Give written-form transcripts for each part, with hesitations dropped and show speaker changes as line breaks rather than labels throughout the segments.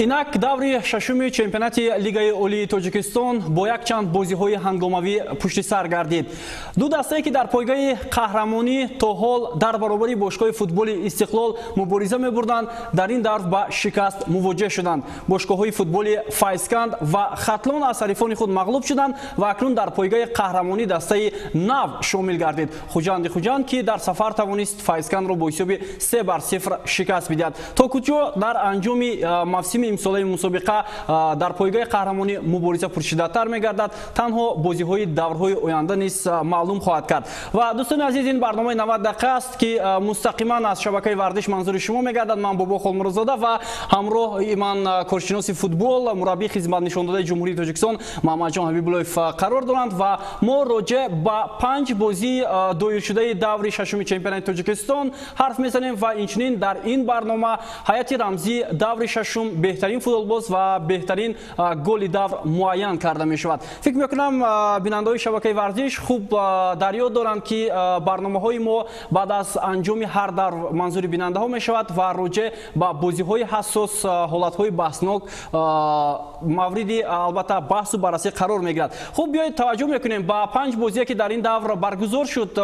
Инак, даври шашуми чемпионати Лигаи Олии Тоҷикистон бо якчанд бозиҳои ҳангомавӣ пушти сар гардид. Ду дастае, ки дар пойгаи қаҳрамонӣ то ҳол дар баробари бошгоҳи футболи «Истиқлол» мубориза мебурданд, дар ин давр ба шикаст мувоҷеҳ шуданд. Бошгоҳҳои футболи «Файзканд» ва «Хатлон» аз ҳарифони худ мағлуб шуданд ва акнун дар пойгаи қаҳрамонӣ дастаи нав шомил гардид: «Хуҷанди Хуҷанд», ки дар сафар тавонист «Файзкандро» бо ҳисоби 3-0 шикаст бидиҳад. То куҷо дар анҷоми мавсими имсолаи мусобиқа дар пойгаи қаҳрамонӣ мубориза пуршиддаттар мегардад, танҳо бозиҳои даврҳои оянда низ маълум хоҳад кард. Ва, дӯстони азиз, ин барномаи 90 дақиқа аст, ки мустақиман аз шабакаи варзиш манзури шумо мегардад. Ман Бобо Холмурозода ва ҳамроҳи ман коршиноси футбол, мураббии хизматнишондодаи Ҷумҳурии Тоҷикистон Маҳмадҷон Ҳабибуллоев қарор доранд ва мо роҷеъ ба панҷ бозии доиршудаи даври шашуми чемпионати Тоҷикистон ҳарф мезанем ва инчунин дар ин барнома ҳайати рамзии даври шашум, беҳтарин футболбоз ва беҳтарин голи давр муайян карда мешавад. Фикр мекунам, бинандаҳои шабакаи варзиш хуб дар ёд доранд, ки барномаҳои мо баъд аз анҷоми ҳар давр манзури бинандаҳо мешавад ва роҷеъ ба бозиҳои ҳассос, ҳолатҳои баҳснок мавриди, албатта, баҳсу баррасӣ қарор мегирад. Хуб, биёед, таваҷҷӯҳ мекунем ба панҷ бозие, ки дар ин давр баргузор шуд.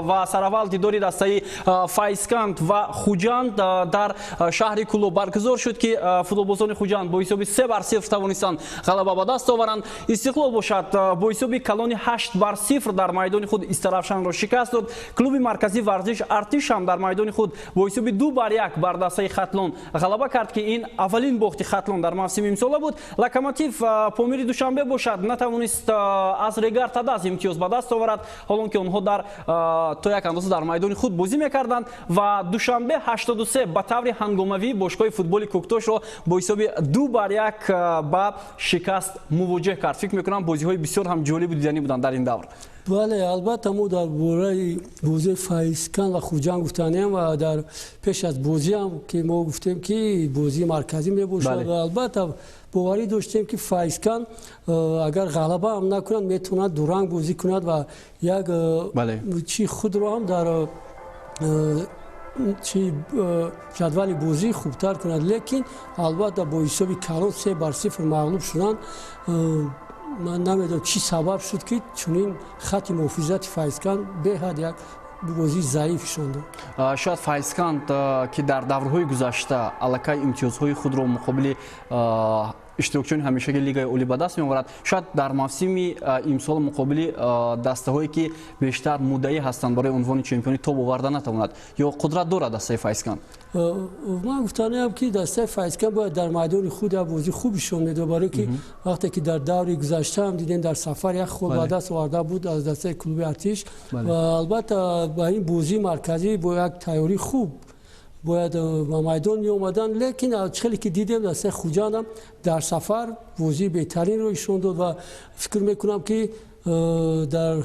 Ва сараввал дидори дастаи «Файзканд» ва «Хуҷанд» дар шаҳри Кӯлоб баргузор шуд, ки футболбозони «Хуҷанд» бо ҳисоби 3-0 тавонистанд ғалаба ба даст оваранд. «Истиқлол» бошад, бо ҳисоби калони 8-0 дар майдони худ «Истаравшанро» шикаст дод. Клуби марказии варзиш «Артиш» ҳам дар майдони худ бо ҳисоби 2-1 бар дастаи «Хатлон» ғалаба кард, ки ин аввалин бохти «Хатлон» дар мавсими имсола буд. «Локомотив» Помири Душанбе бошад, натавонист аз «Регар Тадаз» имтиёз ба даст оварад, ҳолон ки онҳо дар то як андоза дар майдони худ бозӣ мекарданд. Ва «Душанбе 83» ба таври ҳангомавӣ бошгоҳи футболи «Кӯктошро» бо ҳисоби 2-1 ба шикаст мувоҷеҳ кард. Фикр мекунам, бозиҳои бисёр ҳам ҷолибу диданӣ буданд дар ин давр.
Бале, албатта, мо дар бораи бозии «Файзканд» ва «Хуҷанд» гуфтанем ва дар пеш аз бозиам, ки мо гуфтем, ки бозии марказӣ мебошад, ва албатта боварӣ доштем, ки «Файзканд» агар ғалаба ҳам накунад, метавонад дуранг бозӣ кунад ва як чи худро ҳам дар чи ҷадвали бозӣ хубтар кунад. Лекин, албатта, бо ҳисоби калон 3-0 мағлуб шуданд. Ман намедонам, чӣ сабаб шуд, ки чунин хати муҳофизати «Файзканд» беҳад як бозии заиф нишон
дод. Шояд «Файзканд», ки дар даврҳои гузашта аллакай имтиёзҳои худро муқобили иштирокчиёни ҳамешагии Лигаи Олӣ ба даст меоварад, шояд дар мавсими имсол муқобили дастаҳое, ки бештар муддаӣ ҳастанд барои унвони чемпионӣ, тоб оварда натавонад. Ё қудрат дорад дастаи «Файзканд»?
Ман гуфтаниам, ки дастаи «Файзканд» бояд дар майдони худ як бозии хуб нишон медод, барое ки вақте ки дар даври гузашта ҳам дидем, дар сафар як хол ба даст оварда буд аз дастаи клуби «Артиш». Ва албатта ба ин бозии марказӣ бо як тайёрии хуб бояд ба майдон меомаданд. Лекин хеле ки дидем, дастаи «Хуҷандам» дар сафар бозии беҳтаринро нишон дод ва фикр мекунам, ки дар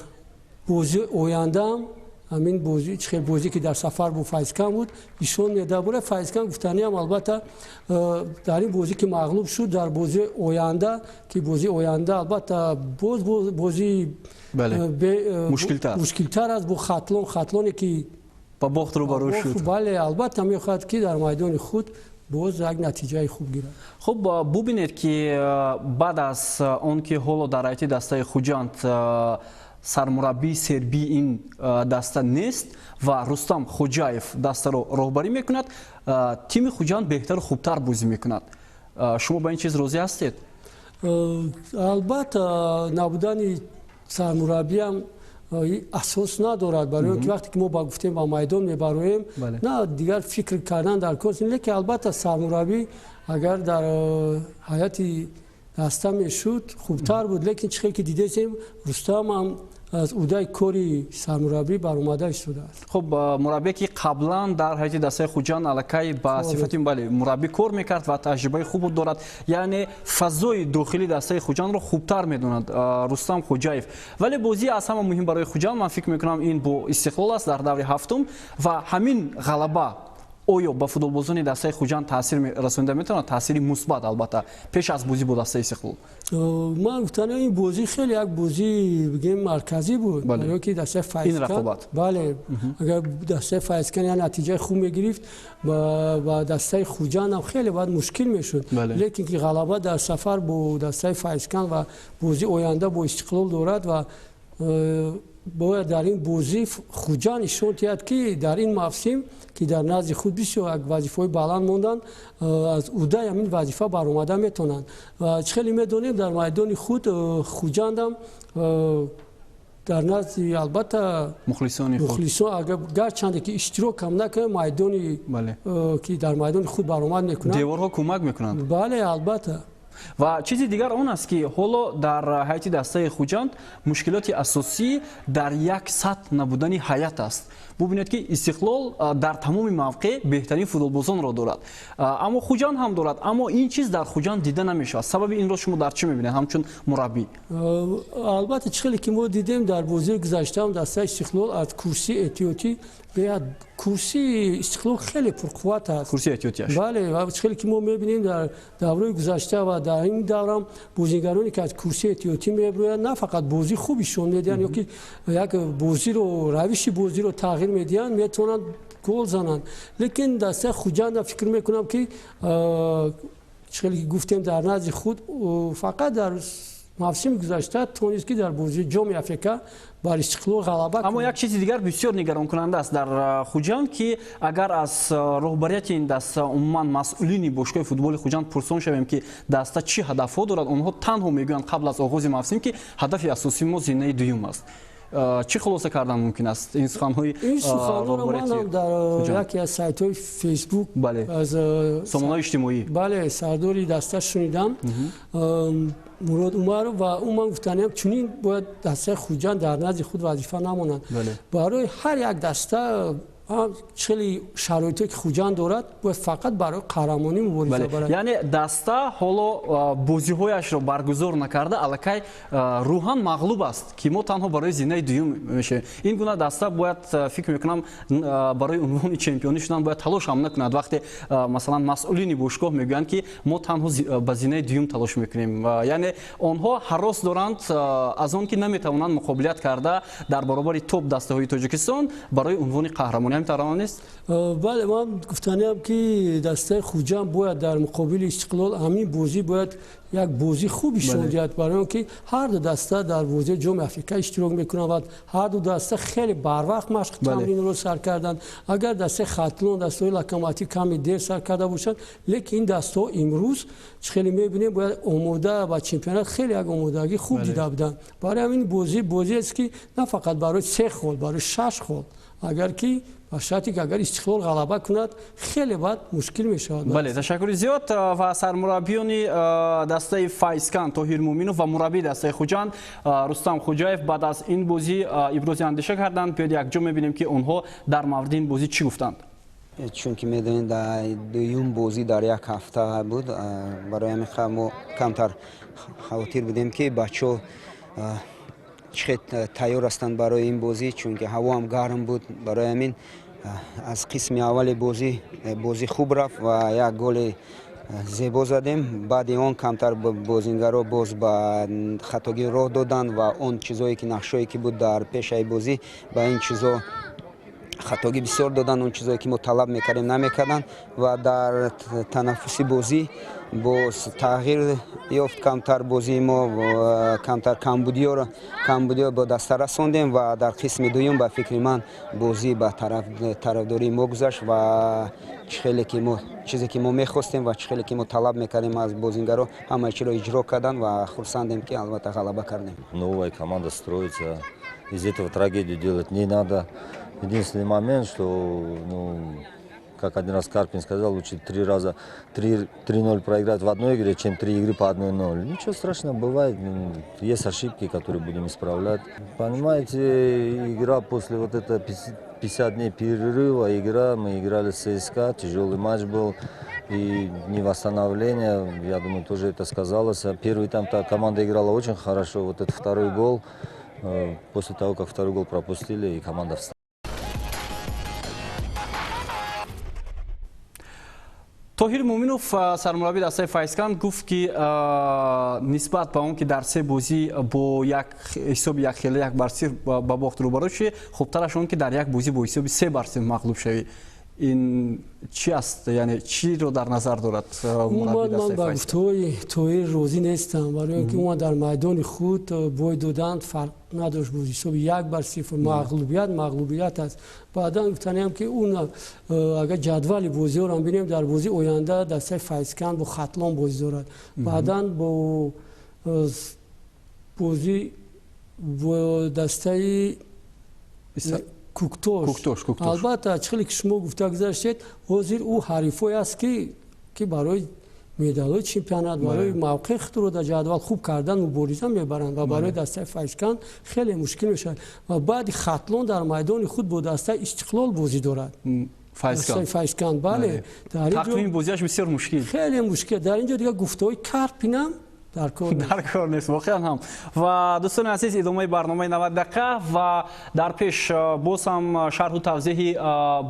бозии ояндаам ҳамин бозӣ, чӣ хел бозӣ, ки дар сафар бо «Файзканд» буд, нишон медиҳад. Бораи «Файзканд» гуфтаниам, албатта, дар ин бозӣ, ки мағлуб шуд, дар бозии оянда, ки бозии оянда, албатта, боз бозии мушкилтар аст бо «Хатлон», «Хатлоне», ки
ба бохт рӯбарӯ шуд.
Бале, албатта, мехоҳад, ки дар майдони худ боз як натиҷаи хуб гирад.
Хуб, бубинед, ки баъд аз он ки ҳоло дар ҳайати дастаи «Хуҷанд» сармураббии сербии ин даста нест ва Рустам Хоҷаев дастаро роҳбарӣ мекунад, тими «Хуҷанд» беҳтару хубтар бозӣ мекунад. Шумо ба ин чиз розӣ ҳастед?
Албатта, набудани сармураббиам асос надорад, барои он ки вақте ки мо ба гуфтем, ба майдон мебароем, на дигар фикр кардан дар кор. Лекин, албатта, сармураббӣ агар дар ҳайати даста мешуд, хубтар буд. Лекин чӣ хел ки дидесем, Рустам ҳам аз уҳдаи кори сармураббӣ баромада истодааст.
Хуб, мураббие, ки қаблан дар ҳайати дастаи «Хуҷанд» аллакай ба сифати, бале, мураббӣ кор мекард ва таҷрибаи хуб дорад, яъне фазои дохили дастаи «Хуҷандро» хубтар медонад Рустам Хоҷаев. Вале бозии аз ҳама муҳим барои «Хуҷанд», ман фикр мекунам, ин бо «Истиқлол» аст дар даври ҳафтум ва ҳамин ғалаба Оё ба футболбозони дастаи Хуҷанд таъсир расонида метавонад? Таъсири мусбат, албатта, пеш аз бозӣ бо дастаи Истиқлол.
Ман гуфтанам, ин бозӣ хеле як бозии, бигем, марказӣ буд, барои ки дастаи
Ин рақобат.
Бале, агар дастаи Файзкан як натиҷаи хуб мегирифт, ба дастаи Хуҷанд ҳам хеле баъд мушкил мешуд. Лекин ки ғалаба дар сафар бо дастаи Файзкан ва бозии оянда бо Истиқлол дорад ва бояд дар ин бозӣ Хуҷанд нишон диҳад, ки дар ин мавсим, ки дар назди худ бисёр як вазифаҳои баланд монданд, аз уҳдаи ҳамин вазифа баромада метавонанд. Ва чӣ хеле медонем, дар майдони худ Хуҷандам дар назди, албатта,
мухлисони худ,
мухлисон, агар гарчанде ки иштирок ҳам накунанд, майдони ки дар майдони худ баромад мекунанд,
деворҳо кӯмак мекунанд.
Бале, албатта.
Ва чизи дигар он аст, ки ҳоло дар ҳайати дастаи Хуҷанд мушкилоти асосӣ дар як сатҳ набудани ҳайат аст. Бубинед, ки Истиқлол дар тамоми мавқеъ беҳтарин футболбозонро дорад, аммо Хуҷанд ҳам дорад, аммо ин чиз дар Хуҷанд дида намешавад. Сабаби инро шумо дар чӣ мебинед ҳамчун мураббӣ?
Албатта, чӣ хеле ки мо дидем, дар бозии гузаштаам дастаи Истиқлол аз курсии эҳтиётӣ, беҳад курсии Истиқлол хеле пурқувват аст.
Курсии эҳтиётиаш.
Бале, ва чӣ хеле ки мо мебинем, дар давраи гузашта ва дар ин даврам бозигароне, ки аз курсии эҳтиётӣ мебироянд, на фақат бозии хуб нишон медиҳанд ё ки як бозиро, равиши бозиро тағйир медиҳанд, метавонанд гол зананд. Лекин дастаи Хуҷанда, фикр мекунам, ки чӣ хеле ки гуфтем, дар назди худ фақат дар мавсими гузашта тонист, ки дар бозии Ҷоми Африка бар Истиқлол ғалаба.
Аммо як чизи дигар бисёр нигаронкунанда аст дар Хуҷанд, ки агар аз роҳбарияти ин даста, умуман масъулини бошгоҳи футболи Хуҷанд пурсон шавем, ки даста чӣ ҳадафҳо дорад, онҳо танҳо мегӯянд қабл аз оғози мавсим, ки ҳадафи асосии мо зинаи дуюм аст. Чӣ хулоса кардан мумкин аст ин суханҳои
Ин суханҳоро манам дар яке аз сайтҳои Фейсбук,
аз сомонаҳои иҷтимоӣ.
Бале, сардори даста шунидам, Мурод Умаров, ва ӯ ман гуфтаниям, чунин бояд дастаи Хуҷанд дар назди худ вазифа намонанд. Барои ҳар як даста хеле шароите, ки Хуҷанд дорад, бояд фақат барои қаҳрамонӣ мубориза барад.
Яъне даста ҳоло бозиҳояшро баргузор накарда, аллакай рӯҳан мағлуб аст, ки мо танҳо барои зинаи дуюм мешавем. Ин гуна даста бояд, фикр мекунам, барои унвони чемпионӣ шудан бояд талош ҳам накунад, вақте, масалан, масъулини бошгоҳ мегӯянд, ки мо танҳо ба зинаи дуюм талош мекунем. Яъне онҳо ҳарос доранд аз он, ки наметавонанд муқобилият карда дар баробари топ дастаҳои Тоҷикистон барои унвони қаҳрамонӣ. Ҳамин тавр нест?
Бале, ман гуфтаниам, ки дастаи Хуҷанд бояд дар муқобили Истиқлол ҳамин бозӣ бояд як бозии хуб нишон диҳад, барои он ки ҳар ду даста дар бозии Ҷоми Африка иштирок мекунанд ва ҳар ду даста хеле барвақт машқ тамринро сар карданд. Агар дастаи Хатлон, дастаҳои Локомотив каме дер сар карда бошанд, лекин ин дастаҳо имрӯз, чӣ хеле мебинем, бояд омода ба чемпионат, хеле як омодагӣ хуб дида буданд. Барои ҳамин бозӣ бозиест, ки на фақат барои се хол, барои шаш хол, агар ки ба шарте ки агар Истиқлол ғалаба кунад, хеле баъд мушкил мешавад.
Бале, ташаккури зиёд. Ва сармураббиёни дастаи Файзкан Тоҳир Муъминов ва мураббии дастаи Хуҷанд Рустам Хуҷаев баъд аз ин бозӣ ибрози андеша карданд. Биёед, якҷо мебинем, ки онҳо дар мавриди ин бозӣ чӣ гуфтанд.
Чунки медонед, дуюм бозӣ дар як ҳафта буд, барои ҳамин мо камтар хавотир будем, ки бачаҳо чӣ хел тайёр ҳастанд барои ин бозӣ, чунки ҳаво ҳам гарм буд. Барои ҳамин аз қисми аввали бозӣ бозӣ хуб рафт ва як голи зебо задем. Баъди он камтар бозингаро боз ба хатогӣ роҳ доданд ва он чизое ки нақшое ки буд дар пешаи бозӣ, ба ин чизо хатогӣ бисёр доданд. Он чизое ки мо талаб мекардем, намекарданд ва дар танаффуси бозӣ боз тағйир ёфт камтар бозии мо, камтар камбудиёро, камбудиё ба даста расондем ва дар қисми дуюм, ба фикри ман, бозӣ ба тарафдории мо гузашт ва хеле ки мо чизе ки мо мехостем ва чӣ хеле ки мо талаб мекардем аз бозингаро, ҳамаи чиро иҷро карданд ва хурсандем, ки албатта ғалаба кардем.
Новая команда строится, из этого трагедию делать не надо. Единственный момент, что, ну, как один раз Карпин сказал, лучше три раза 3-0 проиграть в одной игре, чем три игры по 1-0. Ничего страшного, бывает. Есть ошибки, которые будем исправлять. Понимаете, игра после вот этого 50 дней перерыва, игра, мы играли с ЦСКА, тяжелый матч был. И не восстановление, я думаю, тоже это сказалось. Первый там та команда играла очень хорошо, вот этот второй гол, после того, как второй гол пропустили, и команда встала.
Тоҳир Муъминов, сармураббии дастаи Файзканд, гуфт, ки нисбат ба он ки дар се бозӣ бо як ҳисоби якхела 1-0 ба бохт рӯбарӯ шавӣ, хубтараш он ки дар як бозӣ бо ҳисоби 3-0 мағлуб шавӣ. Ин чӣ аст, яъне чиро дар назар дорад мураббии
Умуман, ман
дастаи
ба
Файзканд?
гуфтаҳои Тоҳир розӣ нестам, барои он ки умуман дар майдони худ бой доданд фарқ надошт, бо ҳисоби 1-0 мағлубият мағлубият аст. Баъдан гуфтаниам, ки он агар ҷадвали бозиҳоро бинем, дар бозии оянда дастаи Файзканд бо Хатлон бозӣ дорад, баъдан бо бозӣ бо дастаи Куктош.
Куктош, Куктош.
Албатта, чӣ хеле ки шумо гуфта гузаштед, ҳозир ӯ ҳарифое аст, ки барои медалҳои чемпионат, барои мавқеи худро дар ҷадвал хуб кардан мубориза мебаранд ва барои дастаи Файзканд хеле мушкил мешавад. Ва баъди Хатлон дар майдони худ бо дастаи Истиқлол бозӣ дорад.
Файзканд.
Файзканд, бале.
Тақвими бозиаш бисёр мушкил.
Хеле мушкил. Дар ин ҷо дигар гуфтаҳои Карпинам дар кор нест.
Дар кор нест воқеан ҳам. Ва дӯстони азиз, идомаи барномаи 90 дақиқа ва дар пеш боз ҳам шарҳу тавзеҳи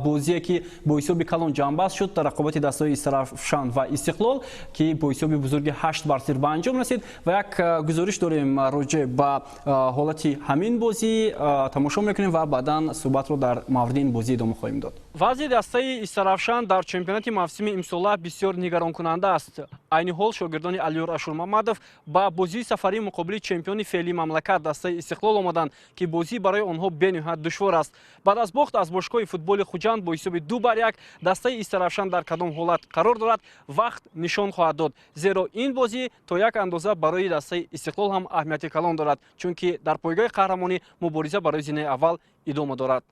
бозие, ки бо ҳисоби калон ҷамъбаст шуд, рақобати дастаҳои Истаравшан ва Истиқлол, ки бо ҳисоби бузурги 8-0 ба анҷом расид, ва як гузориш дорем роҷеъ ба ҳолати ҳамин бозӣ, тамошо мекунем ва баъдан суҳбатро дар мавриди ин бозӣ идома хоҳем дод. Вазъи дастаи Истаравшан дар чемпионати мавсими имсола бисёр нигаронкунанда аст. Айни ҳол шогирдони Алиёр Ашурмамадов ба бозии сафарии муқобили чемпиони феълии мамлакат, дастаи Истиқлол, омаданд, ки бозӣ барои онҳо бениҳоят душвор аст. Баъд аз бохт аз бошгоҳи футболи Хуҷанд бо ҳисоби 2-1, дастаи Истаравшан дар кадом ҳолат қарор дорад, вақт нишон хоҳад дод, зеро ин бозӣ то як андоза барои дастаи Истиқлол ҳам аҳамияти калон дорад, чунки дар пойгоҳи қаҳрамонӣ мубориза барои зинаи аввал идома дорад.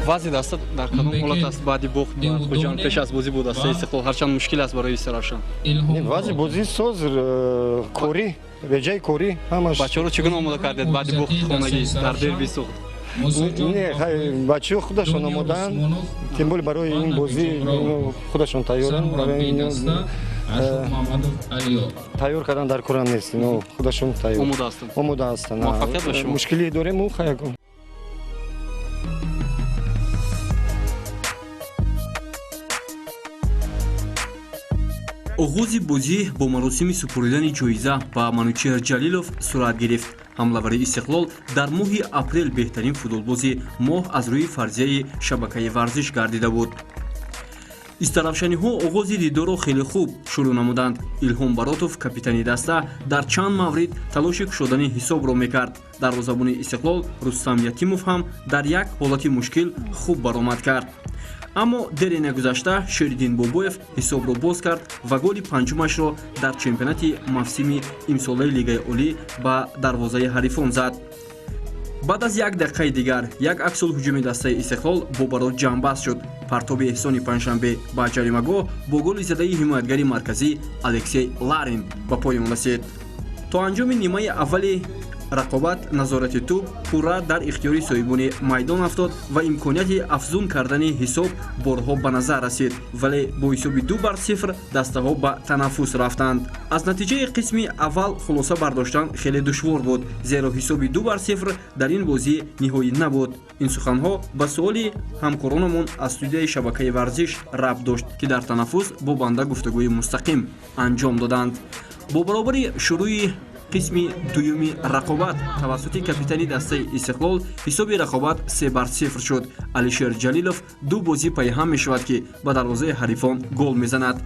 Вазъи даста дар кадом ҳолат аст баъди бохт ба Хуҷанд, пеш аз бозӣ бо дастаи Истиқлол? Ҳарчанд мушкил аст барои Истаравшан.
Вазъи бозӣ соз, корӣ, реҷаи корӣ ҳамаш.
Бачаҳоро чӣ гуна омода кардед баъди бохти хонагӣ дар дерби Суғд?
Не, бачаҳо худашон омодаанд, тем более барои ин бозӣ худашон тайёранд. Барои тайёр кардан дар корам нест, худашон тайёр,
омода ҳастанд.
Омода ҳастанд.
Муваффақият ба шумо.
Мушкилӣ дорем, хаякун.
Оғози бозӣ бо маросими супоридани ҷоиза ба Манучеҳр Ҷалилов сурат гирифт. Ҳамлавари Истиқлол дар моҳи апрел беҳтарин футболбози моҳ аз рӯи фарзияи шабакаи варзиш гардида буд. Истаравшаниҳо оғози дидорро хеле хуб шурӯъ намуданд. Илҳом Баротов, капитани даста, дар чанд маврид талоши кушодани ҳисобро мекард. Дарвозабони Истиқлол Рустам Ятимов ҳам дар як ҳолати мушкил хуб баромад кард, аммо дере нагузашта Шериддин Бобоев ҳисобро боз кард ва голи панҷумашро дар чемпионати мавсими имсолаи Лигаи Олӣ ба дарвозаи ҳарифон зад. Баъд аз як дақиқаи дигар як аксулҳуҷуми дастаи Истиқлол бо барор ҷамъбаст шуд. Партоби Эҳсони Панҷшанбе ба ҷаримагоҳ бо голи задаи ҳимоятгари марказӣ Алексей Ларин ба поён расид. То анҷоми нимаи аввали рақобат назорати тӯб пурра дар ихтиёри соҳибони майдон афтод ва имконияти афзун кардани ҳисоб борҳо ба назар расид, вале бо ҳисоби 2-0 дастаҳо ба танаффус рафтанд. Аз натиҷаи қисми аввал хулоса бардоштан хеле душвор буд, зеро ҳисоби 2-0 дар ин бозӣ ниҳоӣ набуд. Ин суханҳо ба суоли ҳамкоронамон аз студияи шабакаи варзиш рабт дошт, ки дар танаффус бо банда гуфтугӯи мустақим анҷом доданд. Бо баробари шурӯи қисми дуюми рақобат тавассути капитани дастаи Истиқлол ҳисоби рақобат 3-0 шуд. Алишер Ҷалилов ду бозӣ пайҳам мешавад, ки ба дарвозаи ҳарифон гол мезанад.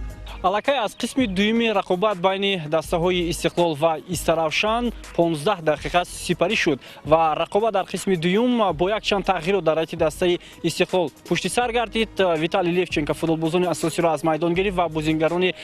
Аллакай аз қисми дуюми рақобат байни дастаҳои Истиқлол ва Истаравшан 15 дақиқа сипарӣ шуд ва рақобат дар қисми дуюм бо якчанд тағйирот дар ҳайати дастаи Истиқлол пушти сар гардид. Виталий Левченко футболбозони асосиро аз майдон гирифт ва бозингарони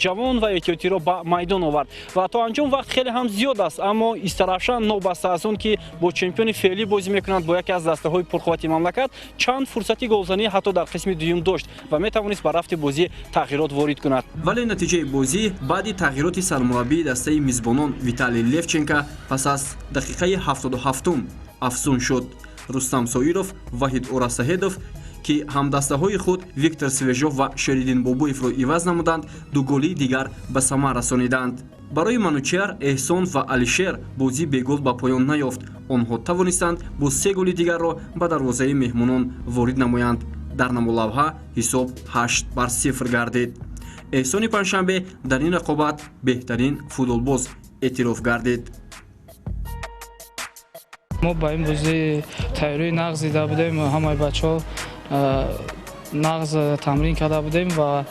ҷавон ва эҳтиётиро ба майдон овард. Ва то анҷом вақт хеле ҳам зиёд аст, аммо Истаравшан, новобаста аз он ки бо чемпиони феълӣ бозӣ мекунанд, бо яке аз дастаҳои пурқуввати мамлакат, чанд фурсати голзанӣ ҳатто дар қисми дуюм дошт ва метавонист ба рафти бозӣ тағйирот ворид кунад. Вале натиҷаи бозӣ баъди тағйироти сармураббии дастаи мизбонон Виталий Левченко пас аз дақиқаи 77-ум афзун шуд. Рустам Соиров, Ваҳид Орасаҳедов, ки ҳамдастаҳои худ Виктор Свежов ва Шериддин Бобоевро иваз намуданд, ду голии дигар ба самар расониданд. Барои Манучер, Эҳсон ва Алишер бозӣ бегол ба поён наёфт. Онҳо тавонистанд бо се голи дигарро ба дарвозаи меҳмонон ворид намоянд. Дар намолавҳа ҳисоб 8-0 гардид. Эҳсони Панҷшанбе дар ин рақобат беҳтарин футболбоз эътироф гардид.
Мо ба ин бозӣ тайёрии нағз дида будем, ҳамаи бачаҳо нағз тамрин карда будем ва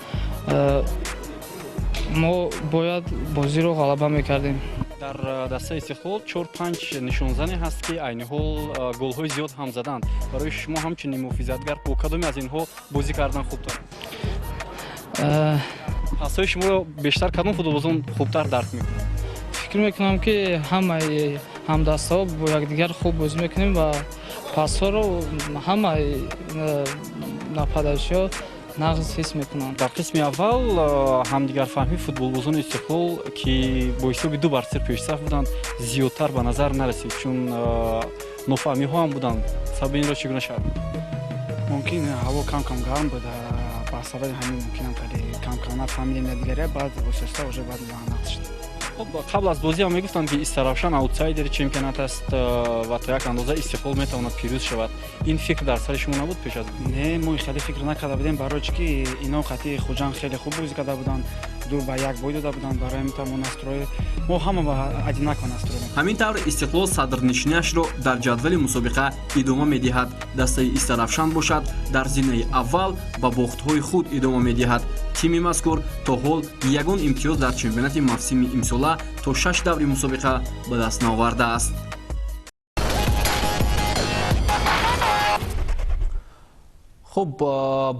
мо бояд бозиро ғалаба мекардем.
Дар дастаи Истиқлол 4-5 нишонзане ҳаст, ки айни ҳол голҳои зиёд ҳам заданд. Барои шумо ҳамчунин муҳофизатгар бо кадоме аз инҳо бозӣ кардан хубтар? Пасҳои шуморо бештар кадом футболбозон хубтар дарк мекунанд?
Фикр мекунам, ки ҳамаи ҳамдастаҳо бо якдигар хуб бозӣ мекунем ва пасҳоро ҳамаи нападающиҳо нағз ҳис мекунанд.
Дар қисми аввал ҳамдигарфаҳмии футболбозони Истиқлол, ки бо ҳисоби 2-0 пешсаф буданд, зиёдтар ба назар нарасид, чун нофаҳмиҳо ҳам буданд. Сабаби инро чӣ гуна шарҳ?
Мумкин, ҳаво кам кам гарм буд, ба сабаби ҳамин мумкинам хеле кам кам нафаҳмидем якдигаре, баъд оҳиста уже баъд нағз шуд.
Хуб, қабл аз бозӣ ҳам мегуфтанд, ки Истаравшан аутсайдери чемпионат аст ва то як андоза Истиқлол метавонад пирӯз шавад. Ин фикр дар сари шумо набуд пеш аз?
Не, мо хеле фикр накарда будем, барои чӣ ки ино хати Хуҷанд хеле хуб бозӣ карда буданд, 2-1 бой дода буданд. Барои ҳамин мо настрой, мо ҳама ба одинаково настрой.
Ҳамин тавр, Истиқлол садрнишиниашро дар ҷадвали мусобиқа идома медиҳад. Дастаи Истаравшан бошад, дар зинаи аввал ба бохтҳои худ идома медиҳад. Тими мазкур то ҳол ягон имтиёз дар чемпионати мавсими имсола то 6 даври мусобиқа ба даст наовардааст. Хуб,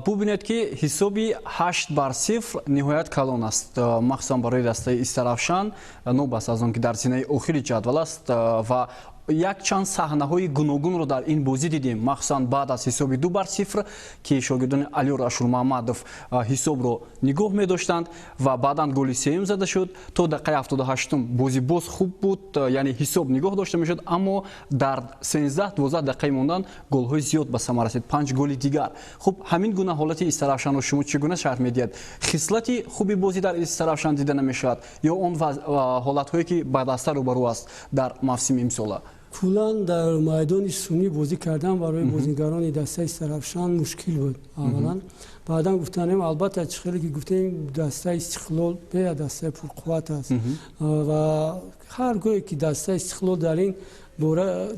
бубинед, ки ҳисоби 8-0 ниҳоят калон аст, махсусан барои дастаи Истаравшан, нобаст аз он ки дар зинаи охири ҷадвал аст. Ва якчанд саҳнаҳои гуногунро дар ин бозӣ дидем, махсусан баъд аз ҳисоби 2-0, ки шогирдони Алиёр Ашурмаҳмадов ҳисобро нигоҳ медоштанд ва баъдан голи сеюм зада шуд. То дақиқаи 78-ум бозӣ боз хуб буд, яъне ҳисоб нигоҳ дошта мешуд, аммо дар 13-12 дақиқаи мондан голҳои зиёд ба самар расид, 5 голи дигар. Хуб, ҳамин гуна ҳолати Истаравшанро шумо чӣ гуна шарҳ медиҳед? Хислати хуби бозӣ дар Истаравшан дида намешавад ё он ҳолатҳое, ки ба даста рӯбарӯ аст дар мавсими имсола?
Куллан дар майдони суннӣ бозӣ кардан барои бозигарони дастаи Истаравшан мушкил буд аввалан. Баъдан гуфтанем, албатта, чӣ хеле ки гуфтем, дастаи Истиқлол бея дастаи пурқувват аст ва ҳар гоҳе ки дастаи Истиқлол дар ин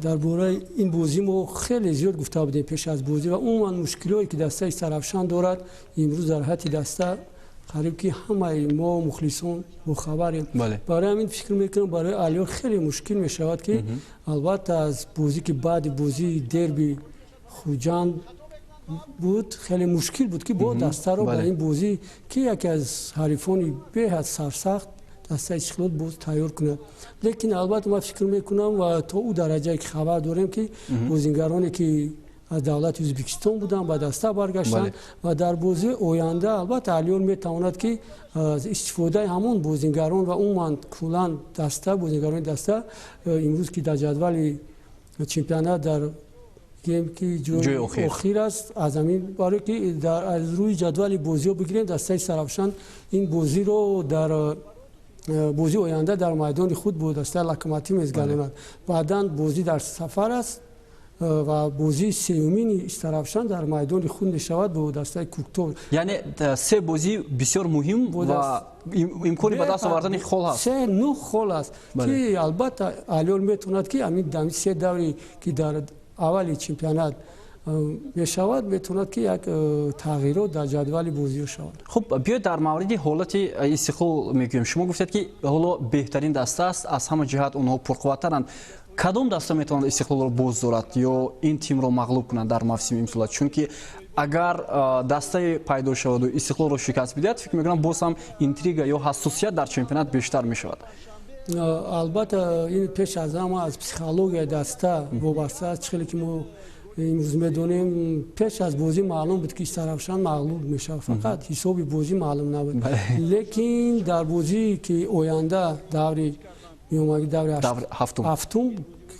дар бораи ин бозӣ мо хеле зиёд гуфта будем пеш аз бозӣ ва умуман мушкилиҳое ки дастаи Истаравшан дорад, имрӯз дар ҳайати даста қариб ки ҳамаи мо мухлисон бохабарем. Барои ҳамин фикр мекунам, барои Алиёр хеле мушкил мешавад, ки албатта аз бозӣ, ки баъди бозии дерби Хуҷанд буд, хеле мушкил буд, ки бо дастаро ба ин бозӣ, ки яке аз ҳарифони беҳад сарсахт дастаи Истиқлол, боз тайёр кунад. Лекин албатта ман фикр мекунам ва то ӯ дараҷае ки хабар дорем, ки бозингароне ки аз давлати Ӯзбекистон буданд, ба даста баргаштанд ва дар бозии оянда албатта Алиёр метавонад, ки аз истифодаи ҳамон бозингарон ва умуман куллан даста, бозингарони даста имрӯз, ки дар ҷадвали чемпионат дар ки ҷои охир аст, аз ҳамин барое ки аз рӯи ҷадвали бозиҳо бигирем, дастаи Истаравшан ин бозиро дар бозии оянда дар майдони худ бо дастаи Локомотив мезгардонад. Баъдан бозӣ дар сафар аст ва бозии сеюмини Истаравшан дар майдони худ мешавад бо дастаи Куктор.
Яъне се бозӣ бисёр муҳим ва имкони ба даст овардани хол ҳаст.
Се нӯҳ хол аст, ки албатта Алиёр метавонад, ки ҳамин се давре ки дар аввали чемпионат мешавад, метавонад, ки як тағйирот дар ҷадвали бозиҳо шавад.
Хуб, биёед дар мавриди ҳолати Истиқлол мегӯем. Шумо гуфтед, ки ҳоло беҳтарин даста аст, аз ҳама ҷиҳат онҳо пурқувваттаранд. Кадом даста метавонад Истиқлолро боз дорад ё ин тимро мағлуб кунад дар мавсими имсола? Чунки агар дастае пайдо шаваду Истиқлолро шикаст бидиҳад, фикр мекунам, боз ҳам интрига ё ҳассосият дар чемпионат бештар мешавад.
Албатта, ин пеш аз ҳама аз психологияи даста вобаста аст. Чӣ хеле ки мо имрӯз медонем, пеш аз бозӣ маълум буд, ки Истаравшан мағлуб мешавад, фақат ҳисоби бозӣ маълум набуд. Лекин дар бозие ки оянда даври меомаги, даври ҳафтум.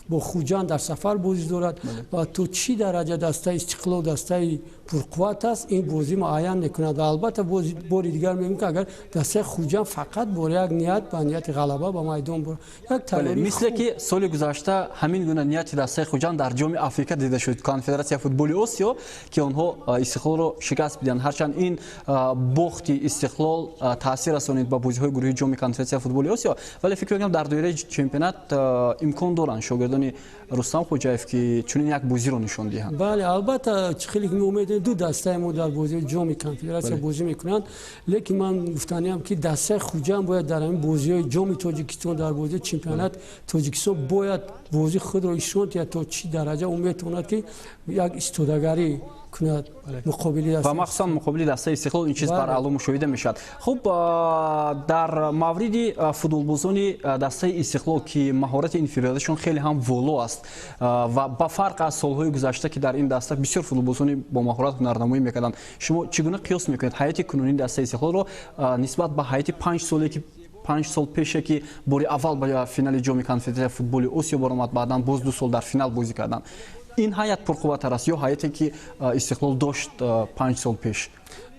бо Хуҷанд дар сафар бозӣ дорад ва то чӣ дараҷа дастаи Истиқлол дастаи пурқувват аст, ин бозӣ муайян мекунад. Ва албатта бори дигар мегӯем, ки агар дастаи Хуҷанд фақат бо як ният, ба нияти ғалаба ба майдон бурад, як тайёрии
мисле ки соли гузашта ҳамин гуна нияти дастаи Хуҷанд дар ҷоми Африка дида шуд, Конфедератсияи футболи Осиё, ки онҳо Истиқлолро шикаст бидиҳанд. Ҳарчанд ин бохти Истиқлол таъсир расонид ба бозиҳои гурӯҳи ҷоми Конфедератсияи футболи Осиё, вале фикр мекунам дар доираи чемпионат имкон доранд шогирдони Рустам Хоҷаев, ки чунин як бозиро нишон диҳанд.
Бале, албатта, хеле ки мо умедем, ду дастаи мо дар бозиҳои ҷоми Конфедератсия бозӣ мекунанд, лекин ман гуфтаниам, ки дастаи Хуҷанд бояд дар ҳамин бозиҳои ҷоми Тоҷикистон, дар бозиҳои чемпионат Тоҷикистон бояд бозии худро нишон диҳад, то чӣ дараҷа ӯ метавонад, ки як истодагарӣ кунад муқобили
ва махсусан муқобили дастаи Истиқлол ин чиз бараъло мушоҳида мешавад. Хуб, дар мавриди футболбозони дастаи Истиқлол, ки маҳорати инфиродиашон хеле ҳам воло аст ва ба фарқ аз солҳои гузашта, ки дар ин даста бисёр футболбозони бо маҳорат ҳунарнамоӣ мекарданд, шумо чӣ гуна қиёс мекунед ҳайати кунунии дастаи Истиқлолро нисбат ба ҳайати 5 соле, ки 5 сол пеше, ки бори аввал ба финали ҷоми Конфедератсияи футболи Осиё баромад, баъдан боз 2 сол дар финал бозӣ карданд? Ин ҳайат пурқувваттар аст ё ҳайате, ки Истиқлол дошт 5 сол пеш?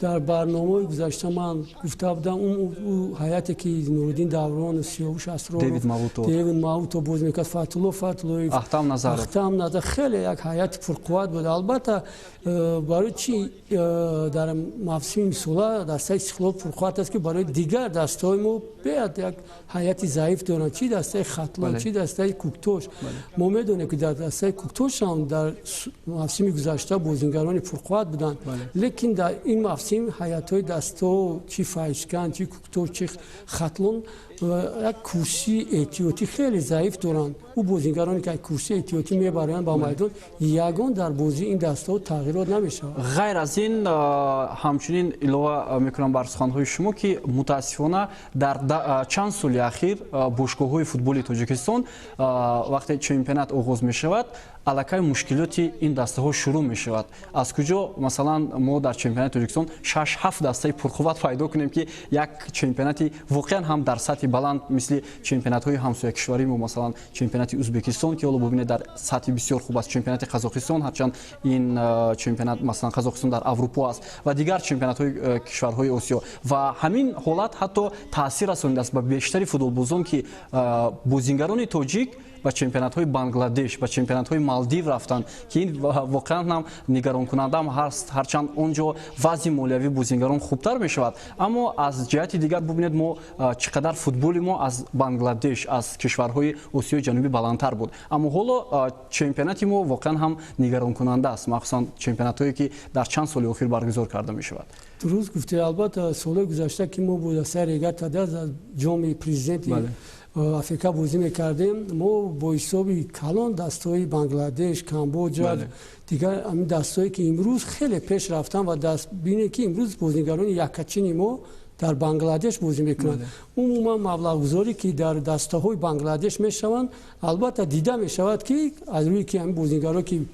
Дар барномаҳои гузашта ман гуфта будам, ӯ ҳайате, ки Нуриддин Давронов, Сиёвуш Асроров,
Дэвид Мавуто,
Дэвид Мавуто бозӣ мекард, Фатулло Фатуллоев,
Ахтам Назаров,
Ахтам Назаров, хеле як ҳайати пурқувват буд. Албатта, барои чи дар мавсими имсола дастаи Истиқлол пурқувват аст, ки барои дигар дастаҳои мо беяд як ҳайати заиф доранд, чи дастаи Хатлон, чи дастаи Куктош. Мо медонем, ки дар дастаи Куктош ҳам дар мавсими гузашта бозингарони пурқувват буданд, лекин дар ин мавсим ҳайатҳои дастаҳо, чи Файзканд, чи Куктош, чи Хатлон, як курсии эҳтиётӣ хеле заиф доранд. Ӯ бозингароне, ки курсии эҳтиётӣ мебаранд ба майдон, ягон дар бозии ин дастаҳо тағйирот намешавад.
Ғайр аз ин, ҳамчунин илова мекунам бар суханҳои шумо, ки мутаассифона дар чанд соли ахир бошгоҳҳои футболи Тоҷикистон вақте чемпионат оғоз мешавад, аллакай мушкилоти ин дастаҳо шурӯъ мешавад. Аз куҷо, масалан, мо дар чемпионати Тоҷикистон 6-7 дастаи пурқувват пайдо кунем, ки як чемпионати воқеан ҳам дар сатҳи баланд, мисли чемпионатҳои ҳамсоякишварии мо, масалан чемпионати Узбекистон, ки ҳоло бубинед дар сатҳи бисёр хуб аст, чемпионати Қазоқистон, ҳарчанд ин чемпионат, масалан, Қазоқистон дар Аврупо аст, ва дигар чемпионатҳои кишварҳои Осиё. Ва ҳамин ҳолат ҳатто таъсир расонидааст ба бештари футболбозон, ки бозингарони тоҷик ба чемпионатҳои Бангладеш, ба чемпионатҳои Малдив рафтанд, ки ин воқеан ҳам нигаронкунандаам ҳаст. Ҳарчанд он ҷо вазъи молиявии бозингарон хубтар мешавад, аммо аз ҷиҳати дигар бубинед, мо чӣ қадар футболи мо аз Бангладеш, аз кишварҳои Осиёи Ҷанубӣ баландтар буд. Аммо ҳоло чемпионати мо воқеан ҳам нигаронкунанда аст, махсусан чемпионатҳое, ки дар чанд соли охир баргузор карда мешавад.
Дуруст гуфтед. Албатта, солҳои гузашта, ки мо бо дастаи Регар ТадАЗ аз ҷоми президенти Африка бозӣ мекардем, мо бо ҳисоби калон дастҳои Бангладеш, Камбоҷа, дигар ҳамин дастҳое, ки имрӯз хеле пеш рафтанд, ва даст бинед, ки имрӯз бозингарони яккачини мо дар Бангладеш бозӣ мекунанд. Умуман маблағгузорӣ, ки дар дастаҳои Бангладеш мешаванд, албатта, дида мешавад, ки аз рӯи ки ҳамин бозингаро, ки